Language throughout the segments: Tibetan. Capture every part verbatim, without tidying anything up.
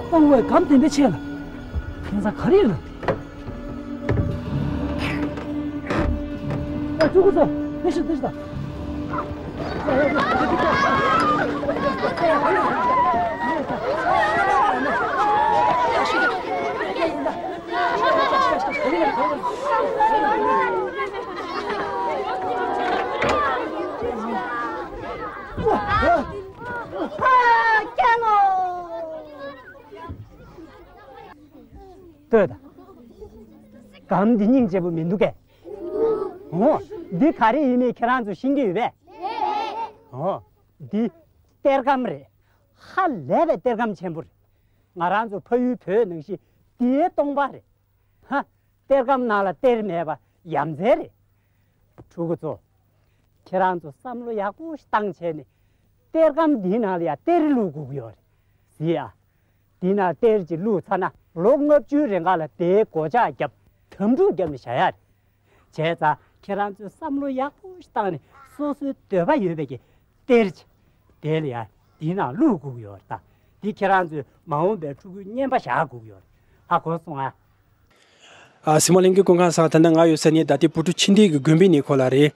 གཏོང་བའི་སྒམ་བདེན་པའི་ཆེད་ལ། ཁྱེད་ཚང་ག་རེ་ཡིན་ལ། ཨ་ཕྲུ་གུ་ཚོ་ཕེབས་ཤོག་ཕེབས་ཤོག་དང་། ལྟོས་དང་། སྒམ་འདི་སྙིང་རྗེ་པོ་མི་འདུག་གས། འོ། འདི་ག་རེ་ཡིན་མིན་ཁྱེད་རང་ཚོ་ཤེས་ཀྱི་ཡོད་པས། འོ། འདི་གཏེར་སྒམ་རེད། ཧ་ལས་པའི་གཏེར་སྒམ་ཆེན་པོ་རེད། ང་རང་ཚོ་ཕ་ཡུལ་བོད་ནང་བཞིན་འདིའི་སྟོང་པ་རེད། ཧ། གཏེར་སྒམ་ནང་ལ་གཏེར་མེད་པ་ཡ་མཚན་རེད། ཕྲུ་གུ་ཚོ། ཁྱེད་རང་ཚོ་བསམ་བློ་ཡག་པོ་ཞིག་བཏང་བྱས་ནས། གཏེར་སྒམ་འདིའི་ནང་ལ་ཡ་གཏེར་བླུག་དགོས་ཀྱི་ཡོད་རེད། གཟིགས་ཨ། འདི་ན་གཏེར་གྱི་བླུགས་ཚར་ན་ལོ་ལྔ་བཅུའི་རིང་ག་ལ་དེའི་སྒོ་ལྕགས་བརྒྱབ། དམ་ཕྲུག་བརྒྱབ་ནས་བཞག་ཡ་རེད། བྱས་ཙང་ཁྱེད་རང་ཚོས་བསམ་བློ་ཡག་པོ་ཞིག་བཏང་ནས་སོ་སོའི་འདོད་པ་ཡོད་པའི་གི་གཏེར་གྱི་དེ་ལ་ཡ་འདི་ན་བླུགས་དགོས་ཀྱི་ཡོད་རེད་ད། འདི་ཁྱེད་རང་ཚོས་མ་འོངས་པའི་ཕྲུ་གུའི་རྔན་པ་བཞག་དགོས་ཀྱི་ཡོད་རེད། ཧ་གོ་སོང་ཨ། ཨ། གཟིགས་མོ་ལྷན་རྒྱས་སྐུ་ཁམས་བཟང་། ད་ལྟ་ང་ཡོད་ས་ནི་རྡ་སྟེང་བུ་ཕྲུག་ཆེ་འདི་གི་དགོན་པའི་ཉེ་འཁོར་ལ་རེད།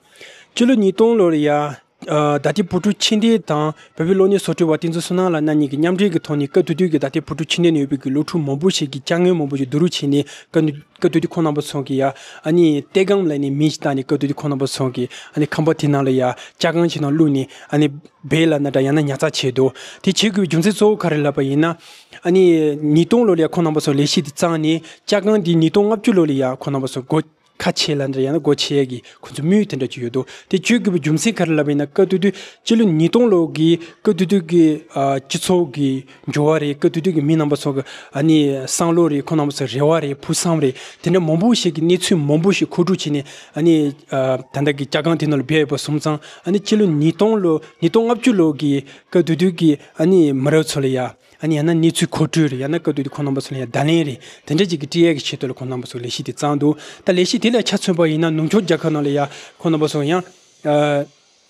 སྤྱི་ལོ་ཉིས་སྟོང་ལོར་ཡ། ཨ། རྡ་སྟེང་བུ་ཕྲུག་ཆེ་འདི་དང་བོད་པའི་གློག་བརྙན་བཟོ་སྐྲུན་པ་བསྟན་འཛིན་བསོད་ནམས་ལགས་རྣམ་གཉིས་ཀྱིས་མཉམ་འབྲེལ་གྱི་ཐོག་ནས་བཀའ་བསྡུ་དུས་ཀྱི་རྡ་སྟེང་བུ་ཕྲུག་ཆེ་འདི་ནས་ཡོད་པའི་གི་སློབ་ཕྲུག་མང་པོ་ཞིག་གིས་ཅ་དངོས་མང་པོ་ཞིག་བསྡུ་རུབ་བྱས་ནས་བཀའ་བསྡུ་བཀའ་བསྡུ་དུས་ཁོང་རྣམ་པ་ཚོ་གིས་ཡ། ཨ་ནི་གཏེར་སྒམ་ལབ་ནས་མིང་ཞིག་བཏགས་ནས་བཀའ་བསྡུ་དུས་ཁོང་རྣམ་པ་ཚོ་གིས་ཨ་ནི་ཁང་པ་དེ་ནང་ལ་ཡ་ཅ་ཁང་ཞིག་ནང་བླུགས་ནས་ཨ་ནི་སྦས་ལབ་ན་འདྲ། ཡང་ན་ཉར་ཚགས་བྱས་འདུག་དེ་བྱེད་དགོས་པའི་རྒྱུ་མཚན་གཙོ་བོ་ག་རེ་ལབ་པ་ཡིན་ན། ཨ་ནི་ཉིས་སྟོང་ལོ་ལ་ཡ་ཁོང་རྣམ་པ་ཚོ་ལས་གཞི་དེ་བརྩམས་ནས་ཅ་ཁང་དེ་ཉིས་སྟོང་ལྔ་བཅུ་ལོ་ལ་ཡ་ཁོང་རྣམ་པ་ཚོ་སྒོ་ཁ་ཕྱེ་ལབ་ན་འདྲ། ཡང་ན་སྒོ་ཕྱེ་ཡས་ཀྱི་ཁོང་ཚོ་དམིགས་ཡུལ་དེ་འདྲ་ཅིག་ཡོད་འདུག་དེ་བྱེད་དགོས་པའི་རྒྱུ་མཚན་ག་རེ་ལབ་པ་ཡིན་ན། བཀའ་བསྡུ་དུས་སྤྱི་ལོ་ཉིས་སྟོང་ལོ་གི་བཀའ་བསྡུ་དུས་ཀྱི་ཨ་སྤྱི་ཚོགས་ཀྱི་འགྱུར་བ་རེད། བཀའ་བསྡུ་དུས་ཀྱི་མི་རྣམ་པ་ཚོ་གི་ཨ་ནི་བསམ་བློ་རེད། ཁོང་རྣམ་པ་ཚོ་རེ་བ་རེད། ཕུགས་བསམ་རེད། དེ་འདྲ་མང་པོ་ཞིག་གི་གནས་ཚུལ་མང་པོ་ཞིག་མཁོ་སྒྲུབ་བྱས་ནས་ཨ་ནི་ཨ་ད་ལྟ་གི་ཅ་ཁང་དེ་ནང་ལ་སྦས་ཡོད་པ་སོང་ཙང་། ཨ་ནི་སྤྱི་ལོ་ཉིས་སྟོང་ལོ་ཉིས་སྟོང་ལྔ་བཅུ་ལོ་གི་བཀའ་བསྡུ་དུས་ཀྱི་ཨ་ནི་མི་རབས་ཚོ་ལ་ཡ། ཨ་ནི་ཡང་ན་གནས་ཚུལ་མཁོ་སྤྲོད་རེད། ཡང་ན་བཀའ་བསྡུ་དེ་ཁོང་རྣམ་པ་ཚོ་ལ་ཡང་བརྡ་ལན་རེད། དེ་འདྲ་ཅིག་གི་སྤྲད་ཡས་ཀྱི་ཆེད་དུ་ལ་ཁོང་རྣམ་པ་ཚོ་ལས་གཞི་དེ་བརྩམས་འདུག་ད་ལས་གཞི་དེ་ལ་ཆ་མཚོན་པ་ཡིན་ན་ནུབ་ཕྱོགས་རྒྱལ་ཁབ་ནང་ལ་ཡང་ཁོང་རྣམ་པ་ཚོ་ཡང་ཨ་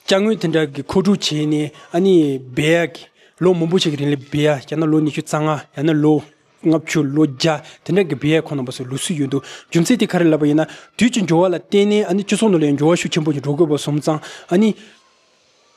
ཅ་དངོས་དེ་འདྲ་གི་མཁོ་སྤྲོད་བྱས་ནས་ཨ་ནི་སྦས་ཡག་གི་ལོ་མང་པོ་ཞིག་གི་རིང་ལ་སྦས་ཡག་ཡང་ན་ལོ་ཉི་ཤུ་རྩ་ལྔ་ཡང་ན་ལོ་ལྔ་བཅུ་ལོ་བརྒྱ་དེ་འདྲ་གི་སྦས་ཡག་ཁོང་རྣམ་པ་ཚོ་ལུགས་སྲོལ་ཡོད་འདུག་རྒྱུ་མཚན་དེ་ག་རེ་ལབ་པ་ཡིན་ན། དུས་ཀྱི་འགྱུར་བ་ལ་བརྟེན་ནས་ཨ་ནི་སྤྱི་ཚོགས་ནང་ལ་ཡང་འགྱུར་བ་ཤུགས་ཆེན་པོ་ཞིག་འགྲོ་དགོས་པ་སོང་ཙང་། ཨ་ནི།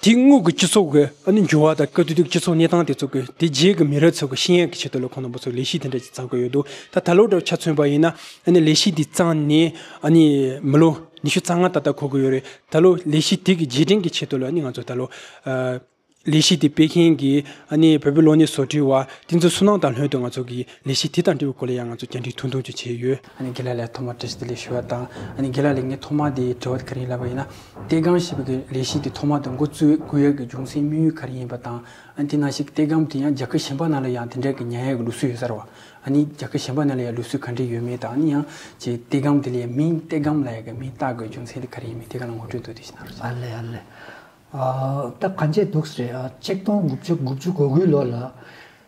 དེ་སྔོན་གྱི་སྤྱི་ཚོགས་ཀྱི་ཨ་ནི་འགྱུར་བ་དང་བཀའ་བསྡུ་དུས་སྤྱི་ཚོགས་གནས་སྟངས་དེ་ཚོ་གི་དེ་རྗེས་ཀྱི་མི་རབས་ཚོ་གི་ཤེས་ཡོན་གྱི་ཆེད་དུ་ལ་ཁོང་རྣམ་པ་ཚོ་ལས་གཞི་དེ་འདྲ་ཅིག་བརྩམས་དགོས་ཡོད་འདུག་ད་ད་ལོ་འདྲ་ཆ་མཚོན་པ་ཡིན་ན་ཨ་ནི་ལས་གཞི་འདི་བརྩམས་ནས་ཨ་ནི་མི་ལོ་ཉི་ཤུ་རྩ་ལྔ་ཏག་ཏག་འཁོར་གྱི་ཡོད་རེད། ད་ལོ་ལས་གཞི་དེ་གི་རྗེས་དྲན་གྱི་ཆེད་དུ་ལ་ཨ་ནི་ང་ཚོ་ད་ལོ་ཨ་ལས་གཞི་དེ་སྤེལ་མཁན་གྱི་ཨ་ནི་བོད་པའི་གློག་བརྙན་བཟོ་སྐྲུན་པ་བསྟན་འཛིན་བསོད་ནམས་དང་ལྷན་དུ་ང་ཚོ་གི་ལས་གཞི་དེ་དང་འབྲེལ་བའི་སྐོར་ལ་ཡང་ང་ཚོ་བཅར་འདྲི་ཐུང་ཐུང་ཅིག་བྱས་ཡོད། ཨ་ནི་རྒན་ལགས་ལ་ཐོག་མར་བཀྲ་ཤིས་བདེ་ལེགས་ཞུ་བ་དང་། ཨ་ནི་རྒན་ལགས་ལ་ངས་ཐོག་མར་དེ་དྲི་བ་དེ་ག་རེ་ཡིན་ལབ་པ་ཡིན་ན། གཏེར་སྒམ་ཞེས་པའི་གི་ལས་གཞི་དེ་ཐོག་མར་དུ་འགོ་བཙུགས་དགོས་ཡག་གི་རྒྱུ་མཚན་དམིགས་ཡུལ་ག་རེ་ཡིན་པ་དང་། ཨ་ནི་དེ་ནང་བཞིན་གཏེར་སྒམ་དེ་ཡང་རྒྱལ་ཁབ་གཞན་པ་ནང་ལ་ཡང་དེ་འདྲ་གི་ཉར་ཡག་གི་ལུགས་སྲོལ་ཡོད་ས་རེད་བ། ཨ་ནི་རྒྱལ་ཁབ་གཞན་པ་ནང་ལ་ཡང་ལུགས་སྲོལ་ག་འདྲ་ཡོད་མེད་དང་། ཨ་ནི་ཡང་ཅིག་གཏེར་སྒམ་དེ་ལ་ཡང་མིང་གཏེར་སྒམ་ལབ་ཡག་གི་མིང་བཏགས་དགོས་རྒྱུ་མཚན་དེ་ག་རེ་ཡིན་མིན་དེ་ག་ལ་ངོ་སྤྲོད་མདོར་བསྡུས་ཤིག་གནང་རོགས་བྱེད། ཨ་ལེ་ཨ་ལེ། ཨ་ད་གང་བྱས་འདུག་ཟེར། ཨ་ཆིག་སྟོང་དགུ་བརྒྱ་དགུ་བཅུ་གོ་དགུའི་ལོ་ལ།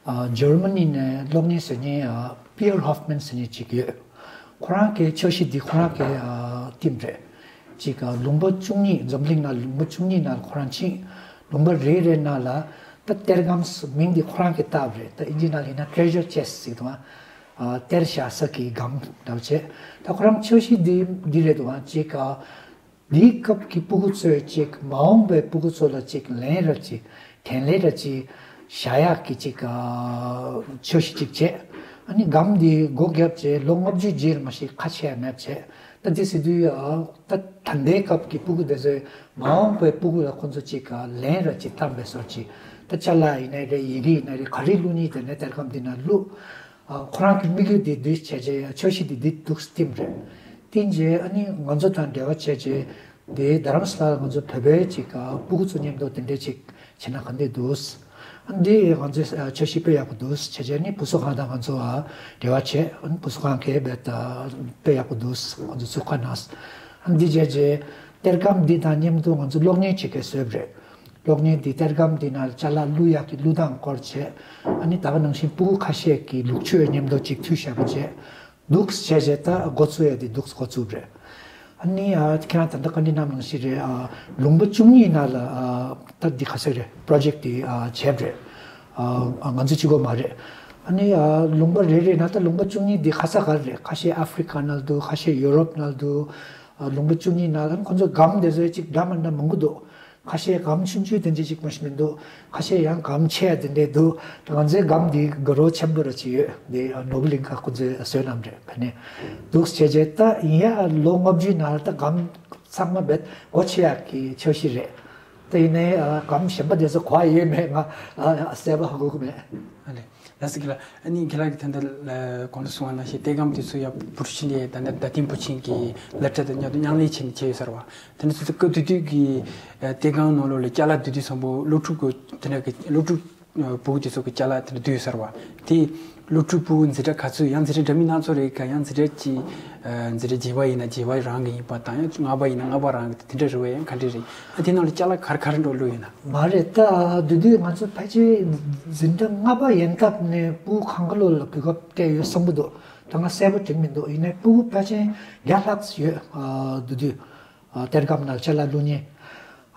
ཨ་འཇར་མ་ནི་ནས་གློག་བརྙན་བཟོ་མཁན་ཨ་པི་ཡར་ཧོབ་མན་ཟེར་མཁན་ཅིག་ཡོད། ཁོ་རང་གི་འཆར་གཞི་འདི་ཁོ་རང་གི་ཨ་བཏིངས་རེད། ཅིག་ཨ་ལུང་པ་བཅུ་གཉིས། འཛམ་གླིང་ནང་ལུང་པ་བཅུ་གཉིས་ནང་ཁོ་རང་ཕྱིན། ལུང་པ་རེ་རེ་ནང་ལ་ད་གཏེར་སྒམ་ཟེར་མིང་འདི་ཁོ་རང་གིས་བཏགས་པ་རེད། ད་ཨིན་ཇི་ནང་ལ་ཡིན་ན་ཊྲེ་ཇར་ཅེསཊ་ཟེར་གི་འདུག་ཨ་གཏེར་བཞག་ས་གི་སྒམ་འདྲ་བོ་བྱས། ད་ཁོ་རང་འཆར་གཞི་འདི་འདི་རེད་འདུག་ཨ་ཅིག་ཨ། འདིའི་སྐབས་ཀྱི་སྤུ་གུ་ཚོས་ཅིག་མ་འོངས་པའི་སྤུ་གུ་ཚོ་ལ་ཅིག་ལན་ར་ཅིག་དྲིན་ལན་ར་ཅིག་བཞག་ཡག་གི་ཅིག་ཨ་འཆར་གཞི་ཅིག་བྱས། ཨ་ནི་སྒམ་འདི་སྒོ་བརྒྱབ་བྱས་ལོ་ལྔ་བཅུའི་རྗེས་ལ་མ་གཞི་ཁ་ཕྱེ་ཡ་མེད་བྱས། ད་འདི་ཟེར་དུས་ཨ་ད་ད་ལྟའི་སྐབས་ཀྱི་སྤུ་གུ་དེ་ཚོས་མ་འོངས་པའི་སྤུ་གུ་ལ་ཁོ་ཚོ་ཅིག་ཨ་ལན་ར་ཅིག་བཏབ་པའི་བཟོ་ཅིག་ད་ཅ་ལག་ཡིན་ནའི་རེད། ཡི་གེ་ཡིན་ནའི་རེད། ག་རེ་བླུགས་ནའི་དེ་ནས་གཏེར་སྒམ་འདི་ནང་བླུགས། ཨ་ཁོ་རང་གི་དམིགས་ཡུལ་འདི་འདི་བྱས་རྗེས་འཆར་གཞི་འདི་འདི་འདུག་སེ་བཏིངས་རེད། བཏིངས་རྗེས་ཨ་ནི་ང་ཚོ་དང་འབྲེལ་བ་བྱས་རྗེས་འདི་རྡ་རམ་ས་ལ་ལ་ང་ཚོ་བོད་པའི་ཅིག་ཨ་སྤུ་གུ་ཚོ་མཉམ་དུ་དེ་འདྲས་ཅིག་བྱས་ན་ག་འདྲས་འདུག་ཨ་འདི་ང་ཚོས་ཨ་འཆར་གཞི་དཔེ་ཡག་པོ་འདུག་བྱས་རྗེས་ནི་བུ་གསོ་ཁང་དང་ང་ཚོ་ཨ་འབྲེལ་བ་བྱས། ཨ་ནི་བུ་གསོ་ཁང་གིས་རྦད་དེ་དཔེ་ཡག་པོ་འདུག་ང་ཚོ་ཚུགས་ཁ་གནང་། ཨ་འདི་བྱས་རྗེས་གཏེར་སྒམ་འདི་དང་མཉམ་དུ་ང་ཚོ་གློག་བརྙན་ཅིག་གི་བཟོས་པ་རེད། གློག་བརྙན་འདི་གཏེར་སྒམ་འདི་ནང་ཅ་ལག་བླུག་ཡག་གི་བླུག་སྟངས་སྐོར་བྱས། ཨ་ནི་ད་ག་ནང་བཞིན་སྤུ་གུ་ཁ་ཤས་ཀྱི་ལུག་ཁྱུ་མཉམ་དུ་གཅིག་མཐུད་བཞག་པ་བྱས། འདུག་སེ་བྱས་རྗེས་ད་འགོ་བཙུགས་ཡ་འདི་འདུག་སེ་འགོ་བཙུགས་རེད། ཨ་ནི་ཨ་ཁྱེད་རང་ད་ལྟ་བཀའ་འདྲི་གནང་ནང་བཞིན་རེད། ཨ་ལུང་པ་བཅུ་གཉིས་ནང་ལ་ཨ་ད་འདི་ག་ཚོད་རེད། པྲོ་ཇེཀ་འདི་ཨ་བྱས་པ་རེད། ཨ་ང་ཚོ་གཅིག་པོ་མ་རེད། ཨ་ནི་ཨ་ལུང་པ་རེ་རེ་ན་ད་ལུང་པ་བཅུ་གཉིས་འདི་ཁ་ས་ག་རེ་རེད། ཁ་ཤས་ཨ་ཧྥི་རི་ཀ་ནང་འདུག་ཁ་ཤས་ཡུ་རོབ་ནང་འདུག་ཨ་ལུང་པ་བཅུ་གཉིས་ནང་ཨ་ནི་ཁོང་ཚོ་སྒམ་དེ་ཚོ་གཅིག་འདྲ་མི་འདྲ་མང་པོ་འདུག་ཁ་ཤས་སྒམ་ཆུང་ཆུང་དེ་འདྲ་ཅིག་མ་ཤི་མི་འདུག་ཁ་ཤས་ཡང་སྒམ་ཆེ་དེ་འདྲ་འདུག་ང་ཚོའི་སྒམ་འདི་དགའ་རབ་ཆེན་པོ་ར་ཅིག་ཡོད། འདི་ནོར་བུ་གླིང་ཁ་ཁོང་ཚོས་བཟོས་གནང་རེད། ཕ་ནས་འདུག་བྱས་རྗེས་ད་ཡིན་ཡ་ལོ་ལྔ་བཅུའི་ནང་ལ་ད་སྒམ་ཚང་མ་བེད་སྒོ་ཕྱེ་ཡག་གི་འཆར་གཞི་རེད། ད་ཡིན་ནའི་ཨ་སྒམ་གཞན་པ་དེ་ཚོ་གོ་ཡ་ཡོད་མེད་ང་ཨ་གསལ་པོ་ཧ་གོ་གི་མེད། ཨ་ལེ། ལགས་སོ། ཁྱེད་ལ་ཨ་ནི་ཁྱེད་ལ་གི་ད་ལྟ་གོང་དུ་གསུངས་པ་ནང་བཞིན་ལྟེ་སྒམ་དེ་ཚོ་ཡ་བུ་རུ་ཕྱིན་ནས་ད་ལྟ་རྡ་སྟེང་བུ་ཆེན་གྱི་སློབ་གྲྭ་དང་མཉམ་དུ་མཉམ་ལས་བྱས་ནས་བྱས་ཡོད་ས་རེད་བ། དེ་ནས་སོ་སོ་སྐབས་དེ་དུས་ཀྱི་ལྟེ་སྒམ་ནང་ལོགས་ལ་ཅ་ལག་བསྡུ་དུས་ཙམ་པོ་སློབ་ཕྲུག་གི་དེ་འདྲ་གི་སློབ་ཕྲུག་ཕྲུ་གུ་དེ་ཚོ་གི་ཅ་ལག་དེ་འདྲ་བསྡུས་ཡོད་ས་རེད་བ། དེ་སློབ་ཕྲུག་ཕྲུ་གུ་འཛིན་གྲྭ་ག་ཚོད་ཡང་འཛིན་གྲྭ་འདྲ་མིན་སྣ་ཚོགས་རེད་ག་ཡང་འཛིན་གྲྭ་གཅིག་འཛིན་གྲྭ་བརྒྱད་པ་ཡིན་ན་བརྒྱད་པ་རང་གི་ཡིན་པ་དང་ཡང་ལྔ་པ་ཡིན་ན་ལྔ་པ་རང་གི་དེ་འདྲ་རེད་བས། ཡང་ག་འདྲ་རེད། ཨ་དེ་ནང་ལ་ཅ་ལག་ག་རེ་ག་རེ་འགྲོ་བླུགས་ཡོད་ན། མ་རེད། ད་དེ་དུས་ང་ཚོ་ཕལ་ཆེར་འཛིན་གྲྭ་ལྔ་པ་ཡན་འདབ་ནས་ཕྲུ་གུ་གང་ག་ལོ་ལ་གོ་སྐབས་སྤྲད་ཡོད་བསམ་གྱི་འདུག་ད་ང་གསལ་པོ་དྲན་མི་འདུག་ཡིན་ནའི་ཕྲུ་གུ་ཕལ་ཆེར་བརྒྱ་ལྷག་ཙམ་ཡོད། ཨ་དེ་དུས་ཨ་གཏེར་སྒམ་ནང་ཅ་ལག་བླུགས་མཁན།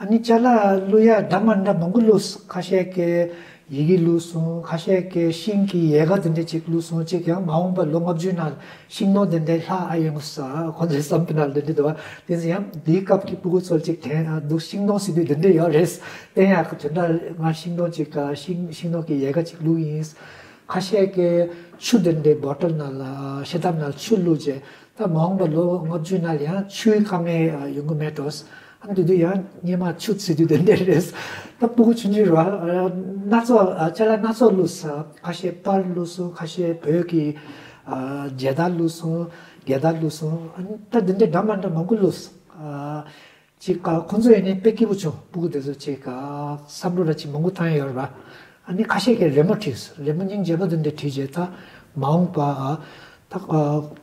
ཨ་ནི་ཅ་ལག་བླུགས་ཡ་འདྲ་མི་འདྲ་མང་པོ་བླུགས། ཁ་ཤས་ཀྱིས་ཡི་གེ་བླུགས་སོང་། ཁ་ཤས་ཀྱིས་ཤིང་གི་ཡལ་ག་དེ་འདྲ་ཅིག་བླུགས་སོང་། ཅིག་ཡང་མ་འོངས་པ་ལོ་ལྔ་བཅུ་ནང་ཤིང་སྡོང་དེ་འདྲ་ལྷག་ཨ་ཡོང་ས་ཁོང་ཚོའི་བསམ་པའི་ནང་དེ་འདྲ་འདུག་བ། དེ་ཚོ་ཡང་དེའི་སྐབས་ཀྱི་ཕྲུ་གུ་ཚོར་ཅིག་དྲན་ཨ་འདུག་ཤིང་སྡོང་ཟེར་དུས་དེ་འདྲ་ཡོད་རེད། བསྟན་ཡག་གི་དོན་དག་ང་ཤིང་སྡོང་ཅིག་ཨ་ཤིང་ཤིང་སྡོང་གི་ཡལ་ག་ཅིག་བླུགས་ཡིན། ཁ་ཤས་ཀྱིས་ཆུ་དེ་འདྲའི་བོ་ཊལ་ནང་ལ་ཤེལ་དམ་ནང་ཆུ་བླུགས་རྗེས། ད་མ་འོངས་པ་ལོ་ལྔ་བཅུ་ནང་ལ་ཡང་ཆུའི་དཀའ་ངལ་ཡོང་གི་མེད་འགྲོ། ཨ་ནི་དེ་དུས་ཡང་སྔོན་མ་ཆུ་ཚིག་དུས་དེ་འདྲ་རེད། ད་ཕྲུ་གུ་ཆུང་ཆུང་ར་སྣ་ཚོགས་ཅ་ལག་སྣ་ཚོགས་བླུགས་སོང་། ཁ་ཤས་པར་བླུགས་སོང་། ཁ་ཤས་བོད་ཀྱི་ཨ་མཇལ་དར་བླུགས་སོང་། རྒྱལ་དར་བླུགས་སོང་། ཨ་ནི་ད་དེ་འདྲ་འདྲ་མི་འདྲ་མང་པོ་བླུགས་སོང་། ཨ་ཅིག་ཁོང་ཚོ་ཡིན་ནའི་དཔེ་སྐྱིད་པོ་བྱུང་། ཕྲུ་གུ་དེ་ཚོ་ཅིག་བསམ་བློ་ར་ཅིག་མང་པོ་བཏང་ཡོད་རེད་པ། ཨ་ནི་ཁ་ཤས་ཀྱིས་རི་མོ་བྲིས། རི་མོ་སྙིང་རྗེ་པོ་དེ་འདྲ་བྲིས་རྗེས་ད་མ་འོངས་པ་ད་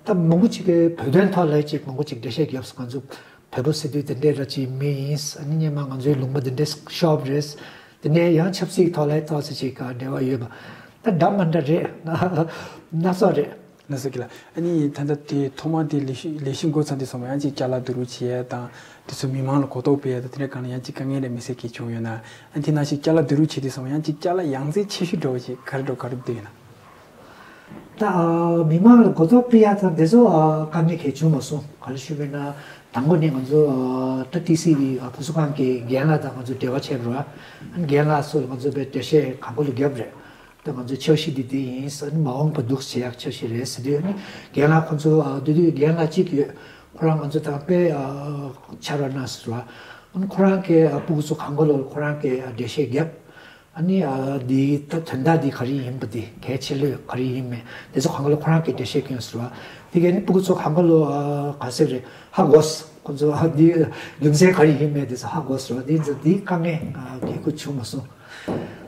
ད་མང་པོ་ཅིག་གིས་བོད་དོན་ཐོག་ལ་ཅིག་མང་པོ་ཅིག་འགྲེལ་བཤད་བརྒྱབ་སོང་། ང་ཚོ་བོད་པ་ཟེར་དུས་དེ་འདྲ་ར་ཅིག་མི་ཡིན། ཨ་ནི་སྔོན་མ་ང་ཚོའི་ལུང་པ་དེ་འདྲ་ཤོར་བ་རེད། དེ་ནས་ཡང་ཆབ་སྲིད་ཐོག་ལ་ཏོག་ཙམ་ཅིག་འབྲེལ་བ་ཡོད་པ། ད་འདྲ་མི་འདྲ་རེད། སྣ་ཚོགས་རེད། ལགས་སོ། ཁྱེད་ལ་ཨ་ནི་ད་ལྟ་དེ་ཐོག་མ་དེ་ལས་གཞི་ལས་གཞི་འགོ་ཚུགས་དུས་ཙམ་པ་ཡང་ཅིག་ཅ་ལག་བསྡུ་རུབ་བྱེད་ཡ་དང་དེ་ཚོ་མི་མང་ལ་གོ་རྟོགས་སྤེལ་ཡ་དང་དེ་འདྲ་སྒང་ལ་ཡང་ཅིག་དཀའ་ངལ་རེ་མི་སེར་གྱིས་བྱུང་ཡོད་ན། ཨ་དེ་ནང་བཞིན་ཅ་ལག་བསྡུ་རུབ་བྱེད་དུས་ཙམ་པ་ཡང་ཅིག་ཅ་ལག་ཡང་རྩེ་ཆེ་ཤོས་འདྲ་བོ་ཅིག་ག་རེ་འགྲོ་ག་རེ་བསྡུ་ཡོད་ན། ད་མི་མང་ལ་གོ་རྟོགས་སྤེལ་ཡ་དང་དེ་ཚོ་དཀའ་ངལ་གང་ཡང་བྱུང་མ་སོང་། ག་རེ་ཞུས་པ་ཡིན་ན་དང་པོ་ནས་ང་ཚོ་ད་ཊི་སི་ཝི་བུ་གསོ་ཁང་གི་རྒན་ལགས་དང་ང་ཚོ་འབྲེལ་བ་བྱས་པ་རེད། རྒན་ལགས་ཚོ་ལ་ང་ཚོ་དཔེ་འགྲེལ་བཤད་གང་པོ་ལ་བརྒྱབ་རེད། ད་ང་ཚོའི་འཆར་གཞི་འདི་འདི་ཡིན་ཟེར་ནས་མ་འོངས་པ་འདུག་བྱེད་ཡག་འཆར་གཞི་རེད་ཟེར་དུས་ནི་རྒན་ལགས་ཁོང་ཚོ་ཨ་དེ་དུས་རྒན་ལགས་གཅིག་ཡོད། ཁོ་རང་ང་ཚོ་དང་དཔེ་ཨ་ཆ་ར་ན་ཟེར་བ། ཨ་ནི་ཁོ་རང་གི་ཨ་ཕྲུ་གུ་ཚོ་གང་ག་ལོ་ཁོ་རང་གི་ཨ་འགྲེལ་བཤད་བརྒྱབ། ཨ་ནི་ཨ་འདི་ད་དོན་དག་འདི་ག་རེ་ཡིན་པ་འདི་གལ་ཆེ་ལོས་ག་རེ་ཡིན་མེད་དེ་ཚོ་གང་ག་ལོ་ཁོ་རང་གི་འགྲེལ་བཤད་སྐྱོན་ཟེར་བ། དེ་གས་ནི་ཕྲུ་གུ་ཚོ་གང་ག་ལོ་ཨ་ག་ཟེར་རེད་ཧ་གོ་སོང་། ཁོ་ཚོ་ཨ་འདི་རྒྱུ་མཚན་ག་རེ་ཡིན་མེད་དེ་ཚོ་ཧ་གོ་སོང་། འདི་ཚོ་འདི་དཀའ་ངལ་ཨ་གལ་ཁུ་བྱུང་མ་སོང་།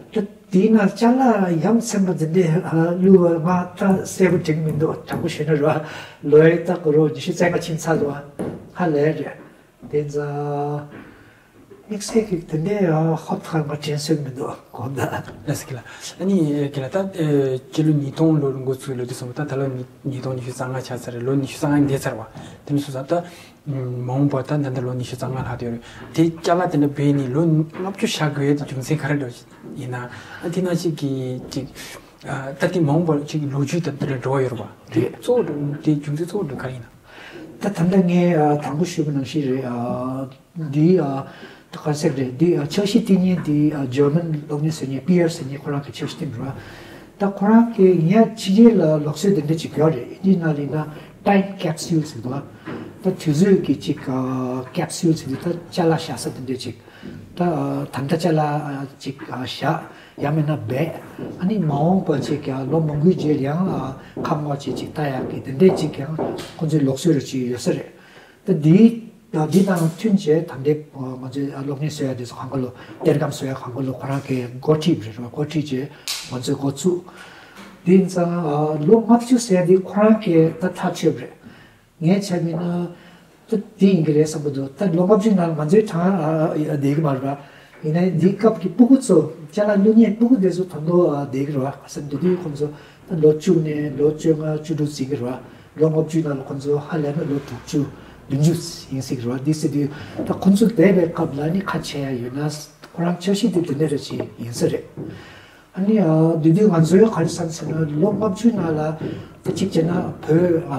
ད་དེའི་ནང་ཅ་ལག་ཡ་མཚན་པ་འདི་འདྲས་ཨ་བླུགས་པ་ང་ད་གསལ་པོ་དྲན་གྱི་མི་འདུག་དྲང་པོ་ཞུས་ན་ར་ལོ་ཡི་ད་གོ་རོ་ཉི་ཤུ་རྩ་ལྔ་ཕྱིན་ཚར་འདུག་ཨ། ཧ་ལས་རེད། དེ་ཚོ་དམིགས་བསལ་གྱི་དེ་འདྲས་ཨ་ཧོབ་ཁ་མ་དྲན་སྲོལ་མི་འདུག་གོ་ད། ལགས་སོ། ཁྱེད་ལ་ཨ་ནི་ཁྱེད་ལ་ད་ཨ་སྤྱི་ལོ་ཉིས་སྟོང་ལོར་འགོ་ཚུགས་ལོ་དུས་ཙམ་པ་ད་ད་ལོ་ཉིས་ཉིས་སྟོང་ཉི་ཤུ་རྩ་ལྔ་ཆགས་ཚར་རེད། ལོ་ཉི་ཤུ་རྩ་ལྔ་འདས་ཚར་བ་དེ་ནས་སོང་ཙང་ད། མ་འོངས་པ་ད་ད་ལྟ་ལོ་ཉི་ཤུ་རྩ་ལྔ་ལྷག་བསྡད་ཡོད་རེད། དེ་ཅ་ལག་དེ་འདྲ་སྦས་ནས་ལོ་ལྔ་བཅུ་བཞག་དགོས་ཡས་དེ་རྒྱུ་མཚན་ག་རེ་འདྲ་ཡིན་ན། ཨ་དེ་ནང་བཞིན་གྱི་ཅིག་ཨ་ད་དེ་མ་འོངས་པར་ཅིག་ལོ་རྒྱུས་དང་དེ་འདྲ་འབྲེལ་བ་ཡོད་རེད་པ། དེ་རེད། གཙོ་བོ་དེ་རྒྱུ་མཚན་གཙོ་བོ་དེ་ག་རེ་ཡིན་ན། ད་ད་ལྟ་ངས་ཨ་དང་པོ་ཞུས་པ་ནང་བཞིན་རེད། ཨ་འདི་ཨ་ད་ག་ཟེར་རེད། འདི་ཨ་འཆར་གཞི་བཏིང་མཁན་འདི་ཨ་ཇར་མན་གློག་བརྙན་བཟོ་མཁན་པི་ཡར་ཟེར་མཁན་ཁོ་རང་གི་འཆར་གཞི་བཏིང་རེད་པ། ད་ཁོ་རང་གིས་ཡིན་ཡང་ཕྱི་རྒྱལ་ལ་ལུགས་སྲོལ་དེ་འདྲ་ཅིག་ཡོད་རེད། ཨིན་ཇི་ནང་ལ་ཡིན་ན་time capsule་ཟེར་འདུག་ད་དུས་ཚོད་ཀྱི་ཅིག་ཨ་capsule་ཟེར་དུས་ད་ཅ་ལག་བཞག་ས་དེ་འདྲ་ཅིག་ད་ཨ་ད་ལྟ་ཅ་ལག་ཨ་ཅིག་ཨ་བཞག་ཡང་མིན་ན་སྦས། ཨ་ནི་མ་འོངས་པ་ཅིག་ཨ་ལོ་མང་པོའི་རྗེས་ལ་ཡང་ཨ་ཁ་སྔོག་བྱས་ཅིག་ལྟ་ཡག་གི་དེ་འདྲ་ཅིག་ཡང་ཁོང་ཚོའི་ལུགས་སྲོལ་རེ་ཅིག་ཡོད་ས་རེད། ད་འདི་ད་འདི་དང་མཐུན་བྱས་ད་ལྟའི་ང་ཚོའི་གློག་བརྙན་བཟོ་ཡ་དེ་ཚོ་གང་ག་ལོ་གཏེར་སྒམ་བཟོ་ཡ་གང་ག་ལོ་ཁོ་རང་གིས་འགོ་ཁྲིད་རེད་རོ། འགོ་ཁྲིད་བྱས་ང་ཚོས་འགོ་ཚུགས། དེ་ཡིན་ཙང་ལོ་ལྔ་བཅུ་ཟེར་ཡ་དེ་ཁོ་རང་གིས་ད་ཐག་ཆོད་པ་རེད། ངས་བྱས་པ་ཡིན་ན་ད་དེ་ཡིན་གྱི་རེད་བསམ་གྱི་འདུག་ད་ལོ་ལྔ་བཅུའི་ནང་ང་ཚོའི་གྲངས་བསྡད་ཀྱི་མ་རེད་པ། ཡིན་ནའི་འདིའི་སྐབས་ཀྱི་སྤུ་གུ་ཚོ་ཅ་ལག་བླུགས་མཁན་སྤུ་གུ་དེ་ཚོ་ད་དུང་བསྡད་ཀྱི་རེད་པ། ག་ས་འདི་དུས་ཁོང་ཚོ་ད་ལོ་བཅུ་ནས་ལོ་བཅོ་ལྔ་བཅུ་དྲུག་ཟིན་གྱི་རེད་པ། ལོ་ལྔ་བཅུའི་ནང་ལ་ཁོང་ཚོ་ཧ་ལས་ན་ལོ་དྲུག་ཅུ་བདུན་ཅུ་ཡིན་སྲིད་ཀྱི་རེད་པ། འདི་ཟེར་དུས་ད་ཁོང་ཚོ་བསྡད་པའི་སྐབས་ལ་ནི་ཁ་ཕྱེ་ཡ་ཡོད་ན་ཁོ་རང་འཆར་གཞི་དེ་དེ་འདྲ་རེ་ཞིག་ཡིན་ས་རེད། ཨ་ནི་ཨ་དེ་དུས་ང་ཚོའི་ག་རེ་བསམ་ཟེར་ན་ལོ་ལྔ་བཅུ་ནང་ལ་ད་གཅིག་བྱས་ན་བོད་ཨ་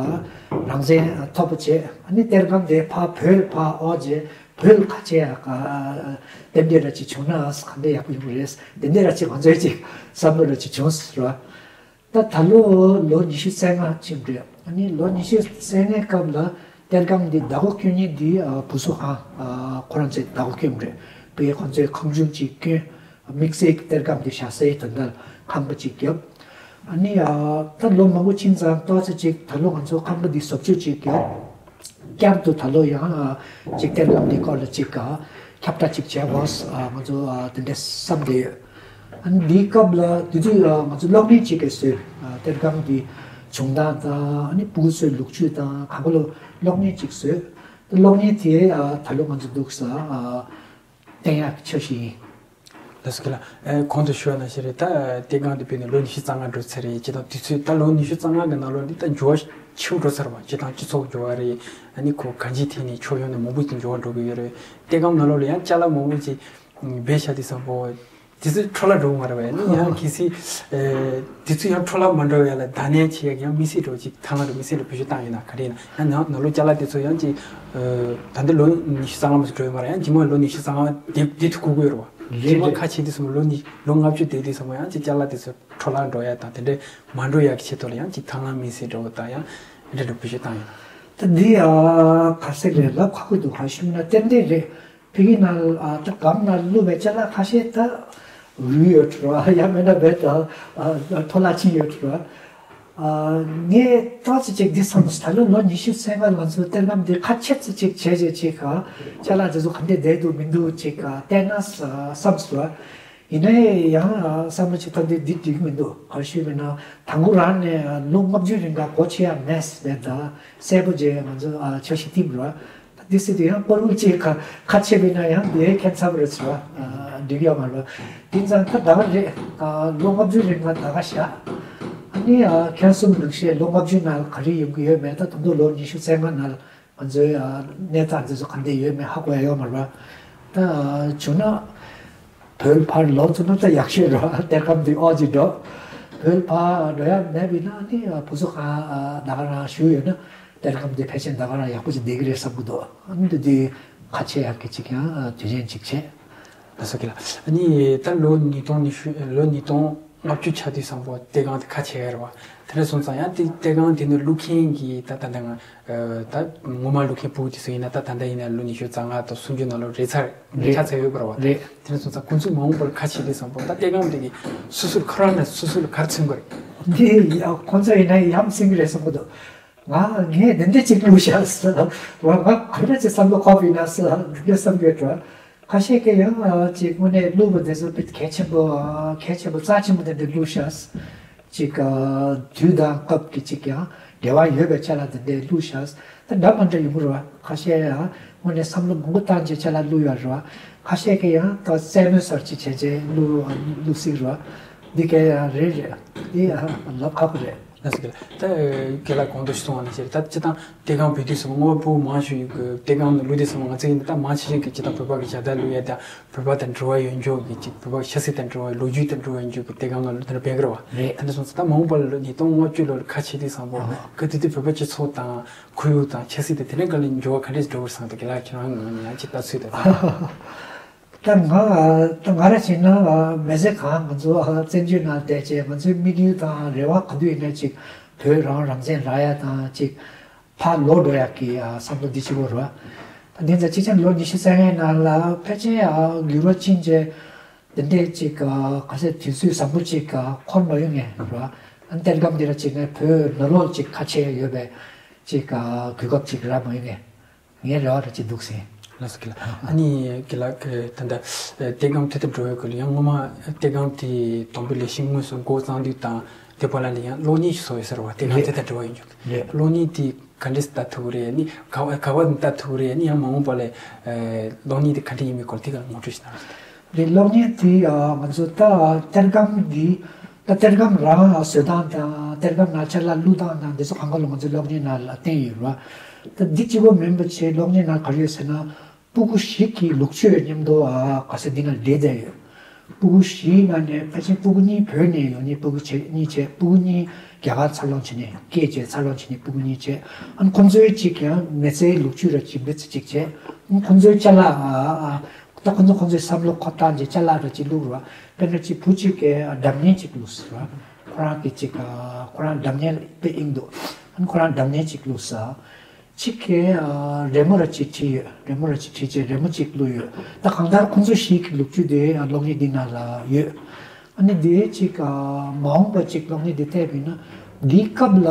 རང་བཙན་ཐོབ་པ་བྱས། ཨ་ནི་གཏེར་སྒམ་དེ་ཕར་བོད་ཕར་ཨོ་བྱས། བོད་ལ་ཁ་ཆེ་ཡ་ག་རྟེན་འབྲེལ་ར་ཅིག་བྱུང་ན་ག་འདྲ་ཡག་པོ་ཡོང་གི་རེད། དེ་འདྲ་ར་ཅིག་ང་ཚོའི་ཅིག་བསམ་བློ་ར་ཅིག་བྱུང་ཟེར་བ། ད་ད་ལོ་ལོ་ཉི་ཤུ་རྩ་ལྔ་ཕྱིན་རེད། ཨ་ནི་ལོ་ཉི་ཤུ་རྩ་ལྔའི་སྐབས་ལ་གཏེར་སྒམ་འདི་བདག་པོ་སྐྱོན་མཁན་འདི་ཨ་བུ་གསོ་ཁང་ཨ་ཁོ་རང་ཚོས་བདག་པོ་སྐྱོན་རེད། དཔེ་ཁོ་ཚོས་ཁང་ཆུང་ཅིག་བསྐྱོན། དམིགས་བསལ་གྱི་གཏེར་སྒམ་འདི་བཞག་སའི་དོན་དག་ཁང་པ་ཅིག་བརྒྱབ། ཨ་ནི་ཨ་ད་ལོ་མང་པོ་ཕྱིན་ཙང་ཏོག་ཙམ་ཅིག་ད་ལོ་ང་ཚོ་ཁང་པ་འདི་བཟོ་བཅོས་ཅིག་བརྒྱབ། བསྐྱར་དུ་ད་ལོ་ཡང་ཨ་ཅིག་གཏེར་སྒམ་འདི་སྐོར་ལ་ཅིག་ཨ་ཁྱབ་བསྒྲགས་ཅིག་བྱས་འོ་ཨ་ང་ཚོ་ཨ་དེ་འདྲ་བསམ་བསྡད་ཡོད། ཨ་ནི་འདིའི་སྐབས་ལ་དེ་དུས་ཨ་ང་ཚོ་གློག་བརྙན་ཅིག་གིས་བཟོས། ཨ་གཏེར་སྒམ་འདི་བྱུང་སྟངས་དང་ཨ་ནི་ཕྲུ་གུ་ཚོའི་ལོ་རྒྱུས་དང་གང་ག་ལོ་གློག་བརྙན་ཅིག་བཟོས། གློག་བརྙན་དེ་ཨ་ད་ལོ་ང་ཚོ་འདུག་ས་ཨ་བསྟན་ཡག་གི་འཆར་གཞི་ཡིན། ལགས་སོ་ལགས། ཨེ་གོང་དུ་ཞུས་པ་ནང་བཞིན་རེད། ད་གཏེར་སྒམ་འདི་བོད་ནས་ལོ་ཉི་ཤུ་རྩ་ལྔ་འགྲོ་ཚར་རེད། སྤྱིར་བཏང་དུས་ཚོད་ད་ལོ་ཉི་ཤུ་རྩ་ལྔ་གི་ནང་ལོགས་འདི་ད་འགྱུར་བ་ཆེན་པོ་འགྲོ་ཚར་བ། སྤྱིར་བཏང་སྤྱི་ཚོགས་འགྱུར་བ་རེད། ཨ་ནི་ཁོ་གང་ཅིའི་ཐད་ནས་ཕྱོགས་ཡོངས་ནས་མང་པོ་ཅིག་འགྱུར་བ་འགྲོ་གི་ཡོད་རེད། གཏེར་སྒམ་ནང་ལོགས་ལ་ཡང་ཅ་ལག་མང་པོ་ཅིག་སྦས་བཞག་དུས་ཙམ་པོ་དུས་ཚོད་འཕྲོ་བརླག་འགྲོ་གི་མ་རེད་པས། ཨ་ནི་ཡང་གལ་སྲིད་ཨེ་དུས་ཚོད་ཡང་འཕྲོ་བརླག་མ་འགྲོ་བའི་ཡ་ལ་བདག་གཉེར་བྱེད་ཡག་ཡང་དམིགས་བསལ་འགྲོ་ཅིག་ཐང་ལ་འགྲོ་དམིགས་བསལ་འགྲོ་བེད་སྤྱོད་བཏང་ཡོད་ན་ག་རེ་ཡིན་ན། ཡང་ནང་ནང་ལོགས་ཅ་ལག་དེ་ཚོ་ཡང་ཅིག་ཨེ་ད་ལྟ་ལོ་ཉི་ཤུ་རྩ་ལྔ་མ་ཟིན་འགྲོ་ཡོད་མ་རེད། ཡང་རྗེས་མ་ལོ་ཉི་ཤུ་རྩ་ལྔ་དེ་དེ་དུས་འགོར་གི་ཡོད་རེད་པ། རེད་རྗེས་མ་རེད། ཁ་ཕྱེ་དུས་ཙམ་པོ་ལོ་ཉི་ལོ་ལྔ་བཅུ་དེ་དུས་ཙམ་པོ་ཡང་ཅིག་ཅ་ལག་དེ་ཚོ་འཕྲོ་བརླག་འགྲོ་ཡ་དང་དེ་འདྲ་མ་འགྲོ་ཡ་གི་ཆེད་དུ་ལ་ཡང་ཅིག་ཐང་ལྷང་དམིགས་བསལ་འགྲོ་བ་དང་ཡང་དེ་འདྲ་འགྲོ་བེད་སྤྱོད་བཏང་ཡོད། ད་འདི་ཨ་ག་ཟེར་རེད། ལབ་ཁག་པོ་འདུག་ག་ཞུས་ན་ཏན་ཏན་རེད། ཕ་གི་ནང་ཨ་ད་སྒམ་ནང་བླུགས་པའི་ཅ་ལག་ཁ་ཤས་ད་རུལ་ཡོད་འགྲོ་བ། ཡང་མིན་ན་རྦད་དེ་ཨ་འཕྲོ་བརླག་ཕྱིན་ཡོད་འགྲོ་བ། ཨ་ངས་ཏོག་ཙམ་ཅིག་འདི་བསམ་སོང་། ད་ལོ་ལོ་ཉི་ཤུ་རྩ་ལྔ་ང་ཚོའི་གཏེར་སྒམ་འདི་ཁ་ཕྱེ་ཙམ་ཅིག་བྱས་བྱས་ཅིག་ག་ཅ་ལག་དེ་ཚོ་ག་འདྲས་བསྡད་འདུག་མི་འདུག་ཅིག་ག་བལྟས་ན་བསམ་སོང་། ཡིན་ན་ཡང་ཨ་བསམ་བློ་ཅིག་བཏང་དུས་འདི་འགྲིག་མི་འདུག་ག་རེ་ཞུས་པ་ཡིན་ན་དང་པོ་རང་ནས་ལོ་ལྔ་བཅུ་རིང་ག་སྒོ་ཕྱེ་ཡ་མེད་ཟེར། ད་གསལ་པོ་བྱས་ང་ཚོ་ཨ་འཆར་གཞི་བཏིང་རོགས། ད་འདི་སྲིད་དུ་ཡང་པར་རུ་ཅིག་ཁ་ཁ་ཕྱེ་བ་ཡིན་ན་ཡང་འདི་ཁྱད་མཚར་པོ་རེད་ཟེར་བ། ཨ་འགྲིག་ཡོད་མ་རེད། དེ་ཙང་ད་ད་ག་རེད། ཨ་ལོ་ལྔ་བཅུ་རིང་ག་ད་ག་བཞག་ཨ་ནི་ཨ་ཁྱེད་གསུམ་ནང་བཞིན་ལོ་ལྔ་བཅུ་ནང་ག་རེ་ཡོང་གི་ཡོད་མེད། ད་དུང་ད་ལོ་ཉི་ཤུ་རྩ་ལྔ་ནང་ང་ཚོའི་ཨ་གནས་སྟངས་དེ་ཚོ་ག་འདྲ་ཡོད་མེད་ཧ་གོ་ཡ་ཡོད་མ་རེད། ད་བྱུང་ན་བོད་ཕར་ལོག་ཐུབ་ན་ད་ཡག་ཤོས་རེད། གཏེར་སྒམ་འདི་ཨོ་ཅིག་འགྲོ། བོད་ཕར་འགྲོ་ཡ་མེད་པ་ཡིན་ན་ནི་བུ་གསོ་ཁང་ད་ག་རང་བཞུགས་ཡོད་ན་གཏེར་སྒམ་འདི་ཕལ་ཆེར་ད་ག་རང་ཡག་པོ་ཅིག་བསྡད་ཀྱི་རེད་བསམ་གྱི་འདུག་ཨ་ནི་འདི་འདི་ཁ་ཕྱེ་ཡག་གི་ཅིག་ཡང་དུས་ཆེན་ཅིག་བྱས། ལགས་སོ་གི་ལ། ཨ་ནི་ད་ལོ་ཉིས་སྟོང་ཉི་ཤུ་ལོ་ཉིས་སྟོང་ལྔ་བཅུ་ཆགས་དུས་ཙམ་པོ་གཏེར་སྒམ་དེ་ཁ་ཕྱེ་ཡ་རེད་བ། དེ་འདྲ་སོང་ཙང་ཡང་དེ་གཏེར་སྒམ་དེ་ནི་བླུགས་མཁན་གྱི་ད་ད་ལྟ་ང་ད་ངོ་མ་བླུགས་མཁན་ཕྲུ་གུ་དེ་ཚོ་ཡིན་ན་ད་ད་ལྟ་ཡིན་ན་ལོ་ཉི་ཤུ་རྩ་ལྔ་དང་སུམ་ཅུ་ནང་ལོགས་རེད་ཚར་རེད། ཆགས་ཚར་ཡོད་པ་རེད་བ། རེད། དེ་འདྲ་སོང་ཙང་ཁོང་ཚོས་མ་འོངས་པར་ཁ་ཕྱེ་དུས་ཙམ་པོ་ད་གཏེར་སྒམ་དེ་གི་སོ་སོར་ཁོ་རང་ནས་སོ་སོ་ལ་ག་རེ་མཚོན་གི་རེད། འདི་ཡ་ཁོང་ཚོ་ཡིན་ན་ཡ་མཚོན་གི་རེད་བསམ་གི་འདུག་ང་ངས་འདི་འདྲ་ཅིག་བླུགས་ཤག་ཟེར། ང་ང་ག་འདྲ་ཅིག་བསམ་བློ་འཁོར་བ་ཡིན་ན་ཟེར་འདི་འདྲ་བསམ་གི་ཡོད་འགྲོ། ཁ་ཤས་ཀྱིས་ཡང་ཅིག་དངོས་གནས་བླུགས་པ་དེ་ཚོ་དཔེ་གལ་ཆེན་པོ་གལ་ཆེན་པོ་རྩ་ཆེན་པོ་དེ་འདྲ་བླུགས་ཤག་ཅིག་དུས་དང་སྐབས་ཀྱི་ཅིག་ཡང་འབྲེལ་བ་ཡོད་པའི་ཅ་ལག་དེ་འདྲ་བླུགས་ཤག་ད་འདྲ་མ་འདྲ་ཡོང་གི་རེད་བ། ཁ་ཤས་ཡང་དངོས་གནས་བསམ་བློ་མང་པོ་བཏང་བྱས་ཅ་ལག་བླུགས་ཡོད་རེད་བ། ཁ་ཤས་ཀྱིས་ཡང་ད་རྩེད་མོ་སོར་ཅིག་བྱས་བྱས་བླུགས་བླུགས་སྲིད་རེད་བ། འདི་གས་ཡང་རེད་རེད། འདི་ཡང་ལབ་ཁག་པོ་རེད། ལགས་སོ་རྒན་ལགས། ད་རྒན་ལགས་གོང་དུ་གསུངས་པ་ནང་བཞིན་རེད། ད་སྤྱིར་བཏང་གཏེར་སྒམ་བོད་དུས་སུ་དངོས་པོ་མང་ཤོས་ཡོད་གི་གཏེར་སྒམ་ནང་བླུགས་དུས་སུ་ང་ཚོ་ཡིན་ན་ད་མང་ཆེ་ཤོས་ཀྱི་སྤྱིར་བཏང་བོད་པ་གི་ཞལ་ཏ་བླུགས་ཡ་དང་བོད་པ་དང་འབྲེལ་བ་ཡོད་འཇོག་གི་ཅིག་བོད་པ་ཆབ་སྲིད་དང་འབྲེལ་བ་ལོ་རྒྱུས་དང་འབྲེལ་བ་ཡོད་འཇོག་གི་གཏེར་སྒམ་ནང་བླུགས་དེ་འདྲ་སྦས་གི་རེད་བ། རེད། དེ་འདྲ་སོང་ཙང་ད་མ་འོངས་པ་ལ་ཉིས་སྟོང་ལྔ་བཅུ་ལོ་ལ་ཁ་ཕྱེ་དུས་སམ་པོ་ག་དུས་དུས་བོད་པ་སྤྱི་ཚོགས་དང་ཁོར་ཡུག་དང་ཆབ་སྲིད་དང་དེ་འདྲ་ག་ལ་འགྱུར་བ་ག་འདྲས་འགྲོ་བར་སོང་དང་རྒན་ལགས་ཁྱེད་རང་ངོས་ནས་ཡང་ཅིག་ལྟ་ཚུལ་དང་། ད་ང་ད་ང་ར་བྱས་ན་མི་ཚེ་གང་ང་ཚོ་བཙན་བྱོལ་ནང་བསྡད་བྱས་ང་ཚོའི་དམིགས་ཡུལ་དང་རེ་བ་ག་དུས་ཡིན་ན་ཅིག་བོད་རང་རང་བཙན་རག་ཡ་དང་ཅིག་ཕར་ལོག་འགྲོ་ཡག་གི་བསམ་བློ་འདི་གཅིག་པོ་རེད། ད་འདི་ཚོ་གཅིག་ཆ་ལོ་ཉི་ཤུ་རྩ་ལྔའི་ནང་ལ་ཕལ་ཆེར་འགྱུར་བ་ཕྱིན་རྗེས་འདི་འདྲས་ཅིག་ག་ཚོད་དུས་ཚོད་བཟང་པོ་ཅིག་འཁོར་མ་ཡོང་ངེས་རེད། གཏེར་སྒམ་འདི་ར་ཅིག་ནས་བོད་ནང་ལོགས་ཅིག་ཁ་ཕྱེ་ཡོད་པའི་ཅིག་གོ་སྐབས་ཅིག་རག་མ་ཡོང་ངེས། ངའི་རེ་བ་ར་ཅིག་འདུག་ཟིན། ལགས་སོ་རྒན་ལགས། ཨ་ནི་རྒན་ལགས་ད་ལྟ་གཏེར་སྒམ་དེ་ལྟར་འགྲོ་བའི་སྐོར་ལ་ཡང་སྔོན་མ་གཏེར་སྒམ་དེ་དང་པོ་ལས་གཞི་དངོས་སུ་འགོ་བརྩམས་དུས་དང་དེ་བར་ལ་ཡང་གློག་བརྙན་ཞིག་བཟོ་ཡོད་ས་རེད་བ། གཏེར་སྒམ་དེ་ལྟར་འགྲོ་བ་ཡིན་རྒྱུ། རེད། གློག་བརྙན་དེ་ག་འདྲས་ལྟ་ཐུབ་ཀྱི་རེད། ཨ་ནི་ག་བ་ག་བ་ལྟ་ཐུབ་ཀྱི་རེད། ཨ་ནི་ཡང་མ་འོངས་པ་ལ་གློག་བརྙན་དེ་ག་འདྲས་ཡིན་མིན་སྐོར་དེ་ག་ངོ་སྤྲོད་ཞིག་གནང་རོགས་ཞུ། རེད། གློག་བརྙན་དེ་ང་ཚོ་ད་གཏེར་སྒམ་འདི་ད་གཏེར་སྒམ་རང་བཟོ་སྟངས་དང་གཏེར་སྒམ་ནང་ཅ་ལག་བླུགས་སྟངས་དང་དེ་ཚོ་གང་ག་ལོ་ང་ཚོས་གློག་བརྙན་ནང་ལ་བསྟན་ཡོད་རེད་བ། ད་འདི་གཅིག་པོ་མིན་པ་བྱས་གློག་བརྙན་ནང་ག་རེ་ཡོད་ཟེར་ན། སྤུ་གུ་ཞིག་གི་ལུག་ཁྱུ་མཉམ་དུ་ཨ་ག་ས་འདི་ན་སྦྲེལ་བསྡད་ཡོད། སྤུ་གུ་བཞིའི་ནང་ནས་ཕལ་ཆེར་སྤུ་གུ་གཉིས་བོད་ནས་ཡོང་ནས་སྤུ་གུ་བྱས་གཉིས་བྱས། སྤུ་གུ་གཉིས་རྒྱ་གར་འཚར་ལོངས་བྱས་ནས་སྐད་བྱས་འཚར་ལོངས་བྱས་ནས་སྤུ་གུ་གཉིས་བྱས། ཨ་ནི་ཁོང་ཚོའི་གཅིག་ཀྱང་མི་ཚེའི་ལོ་རྒྱུས་ར་གཅིག་འབད་ཚེ་གཅིག་བྱས། ཨ་ནི་ཁོང་ཚོའི་ཅ་ལག་ཨ་ཨ་ད་ཁོང་ཚོ་ཁོང་ཚོའི་བསམ་བློ་ཁོ་བཏང་རྗེས་ཅ་ལག་ར་གཅིག་བླུགས་ར། དཔེར་ན་གཅིག་བུ་གཅིག་གིས་ཨ་སྒྲ་སྙན་གཅིག་བླུགས་ཟེར་ར། ཁོ་རང་གིས་གཅིག་ཨ་ཁོ་རང་སྒྲ་སྙན་དཔེ་ཨིན་འདུག་ཨ་ནི་ཁོ་རང་སྒྲ་སྙན་གཅིག་བླུགས་ཟེར། གཅིག་གིས་ཨ་རི་མོ་ར་གཅིག་བྲིས་ཡོད། རི་མོ་ར་གཅིག་བྲིས་རྗེས་རི་མོ་གཅིག་བླུགས་ཡོད། ད་གང་ལྟར་ཁོང་ཚོ་བཞི་གི་ལོ་རྒྱུས་དེ་ཨ་གློག་བརྙན་འདི་ནང་ལ་ཡོད། ཨ་ནི་དེ་གཅིག་ཨ་མ་འོངས་པ་གཅིག་གློག་བརྙན་འདི་བལྟས་པ་ཡིན་ན། འདིའི་སྐབས་ལ་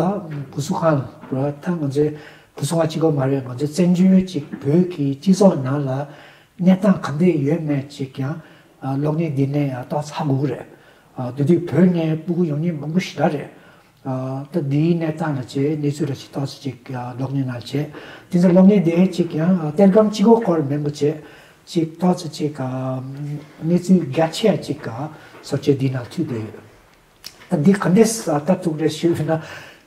བུ་གསོ་ཁང་ར། ད་ང་ཚོའི་བུ་གསོ་ཁང་གཅིག་པོ་མ་རེད། ང་ཚོའི་བཙན་བྱོལ་གཅིག་བོད་ཀྱི་སྤྱི་ཚོགས་ནང་ལ་གནས་སྟངས་ག་འདྲ་ཡོད་མེད་གཅིག་ཀྱང་ཨ་གློག་བརྙན་འདི་ནས་ཨ་ཏོག་ཙམ་ཧ་གོ་གི་རེད། ཨ་དེ་དུས་བོད་ནས་སྤུ་གུ་ཡོང་མཁན་མང་པོ་ཞེ་དྲག་རེད། ཨ་ད་འདིའི་གནས་སྟངས་ལ་བྱས་གནས་ཚུལ་ར་ཅིག་ཏོག་ཙམ་ཅིག་ཨ་གློག་བརྙན་ནང་བྱས། དེ་ཚོ་གློག་བརྙན་དེ་ཅིག་ཀྱང་ཨ་གཏེར་སྒམ་གཅིག་པོ་སྐོར་མིན་པ་བྱས། ཅིག་ཏོག་ཙམ་ཅིག་ཨ་གནས་ཚུལ་རྒྱ་ཆེ་ཅིག་ཨ་བཟོ་བཅོས་འདིའི་ནང་ཚུད་བསྡད་ཡོད། ད་འདི་ག་འདྲས་ཨ་ལྟ་ཐུབ་རེད་ཞུས་ན།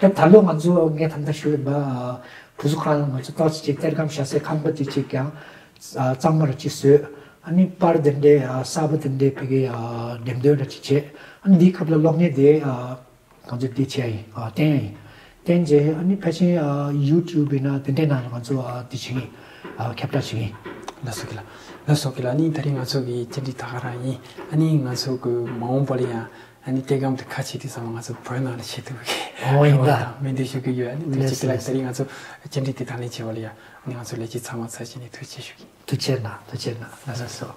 ད་ད་ལོ་ང་ཚོ་ངས་ད་ལྟ་ཞུས་པ་ཨ་བུ་གསོ་ཁང་ང་ཚོ་ཏོག་ཙམ་ཅིག་གཏེར་སྒམ་བཞག་སའི་ཁང་པ་དེ་ཅིག་ཀྱང་ཨ་གཙང་མ་ར་ཅིག་བཟོས། ཨ་ནི་པར་དེ་འདྲའི་ཨ་གསར་པ་དེ་འདྲའི་ཕ་གི་ཨ་འགྲེམས་སྟོན་ར་ཅིག་བྱས། ཨ་ནི་འདིའི་སྐབས་ལ་གློག་བརྙན་དེ་ཨ་ང་ཚོས་འདི་བྱས་ཡིན། ཨ་བསྟན་ཡིན། བསྟན་རྗེས་ཨ་ནི་ཕལ་ཆེར་ཨ་ཡུ་ཊུབ་ཡིན་ན་དེ་འདྲའི་ནང་ལ་ང་ཚོ་ཨ་འདི་བྱེད་ཀྱི་ཡིན། ཨ་ཁྱབ་བསྒྲགས་བྱེད་ཀྱི་ཡིན། ལགས་སོ་གི་ལགས། ལགས་སོ་གི་ལགས། ཨ་ནི་ད་རིང་ང་ཚོ་གི་བཅར་འདྲི་ད་ག་རང་ཡིན། ཨ་ནི་ང་ཚོ་གི་མ་འོངས་པ་ལ་ཡང་ཨ་ནི་གཏེར་སྒམ་དེ་ཁ་ཕྱེ་དུས་ཙམ་ལ་ང་ཚོ་བོད་ནང་ལ་བྱེད་ཐུབ་ཀྱི་ཨོ་ཡིན་ད། མི་འདུག་ཞུ་གི་ཡོད། ཨ་ནི་ཐུགས་རྗེ་ཆེ་གི་ལགས། ད་རིང་ང་ཚོ་བཅར་འདྲི་དེ་དང་ལེན་བྱས་པ་ལ་ཡང་ཨ་ནི་ང་ཚོ་ལས་བྱེད་ཚང་མ་ཚར་བྱས་ནས་ཐུགས་རྗེ་ཆེ་ཞུ་གི་ཡིན། ཐུགས་རྗེ་གནང་། ཐུགས་རྗེ་གནང་། ལགས་སོ།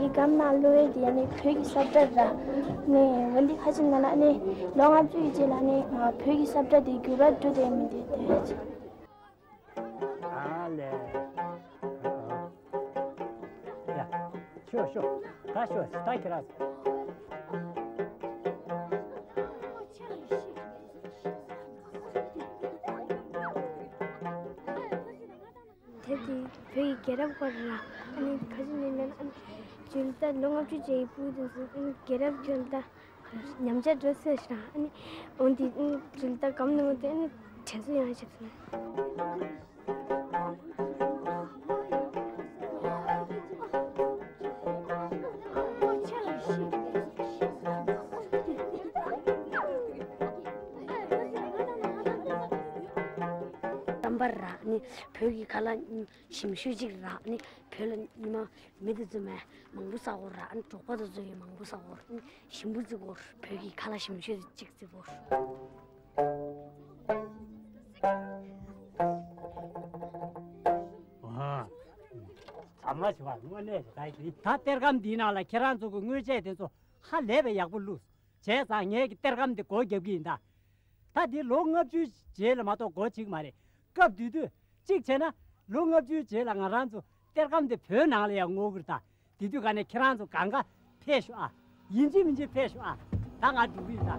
ངའི་སྒམ་ནང་བླུགས་ཡས་དེ་ཡང་ནི་བོད་ཀྱི་ས་བཀྲ་ར། ནི་འོན་ཏེ་ཁ་ཅིག་ན་ན་ནི་ལོ་ལྔ་བཅུ་ཡི་རྗེས་ལ་ནི་ང་བོད་ཀྱི་ས་བཀྲ་དེ་འགྱུར་བ་འགྲོ་དེ་མི་འདུག་དེ། ཨ་ལས། ཡ། ཤོག་ཤོག་ད་ཤོག་ད་ཁྱེད་རང་། དེབ་དེ་བོད་ཀྱི་རྒྱལ་རབས་སྐོར་ར། ཨ་ནི་ཁ་ཅིག་ནས་ལན་ཨ་ནི་ཇུ་ལི་ཏ་ལོ་ལྔ་བཅུ་རྗེས་ཀྱི་སྤུ་གུ་དེ་ཚོ་ཨ་ནི་རྒྱལ་རབས་ཇུ་ལི་ཏ་ཉམས་ཆག་འགྲོ་ཚར་ཤག་ཨ་ནི་འོན་ཏེ་ཨ་ནི་ཇུ་ལི་ཏ་སྒམ་ནང་དེ་ཨ་ནི་དྲན་གསོ་ཡང་བྱེད་ཐུབ། རྣམ་པར་ར་ནི་བོད་ཀྱི་ཁ་ལག་ཞིམ་ཤོས་གཅིག་ར་ནི་བོད་ལ་ཉི་མ་མི་དེ་ཚོ་མེད་མང་པོ་ཟ་གོ་ར་ནི་གྲོགས་པོ་དེ་ཚོ་ཡི་མང་པོ་ཟ་གོ་ར་ནི་ཞིམ་པོ་བརྩི་གོ་ར་བོད་ཀྱི་ཁ་ལག་ཞིམ་ཤོས་གཅིག་བརྩི་གོ་ར། ཨ། ཚང་མ་བྱེད་པ་དངོས་གནས་ཞེ་དྲག་ཡིན། ད་གཏེར་སྒམ་འདིའི་ནང་ལ་ཁྱེད་རང་ཚོ་གི་དངོས་ཆས་དེ་ཚོ་ཧ་ལས་པའི་ཡག་པོ་བླུགས། བྱས་ཙང་ངས་ཀྱི་གཏེར་སྒམ་འདི་སྒོ་རྒྱབ་ཀྱི་ཡིན་ད། ད་འདི་ལོ་ལྔ་བཅུའི་རྗེས་ལ་མ་གཏོགས་སྒོ་ཕྱེ་གི་མ་རེད། སྐབས་དེ་དུས་གཅིག་བྱས་ན་ལོ་ལྔ་བཅུའི་རྗེས་ལ་ང་རང་ཚོ་གཏེར་སྒམ་འདི་བོད་ནང་ལ་ཡང་སྔོག་གི་རེད་ད། དེ་དུས་ག་ནས་ཁྱེད་རང་ཚོ་གང་ག་ཕེབས་ཤོག་ཨ། ཡིན་གཅིག་མིན་གཅིག་ཕེབས་ཤོག་ཨ། ད་ང་འགྲོ་གི་ཡིན་ད།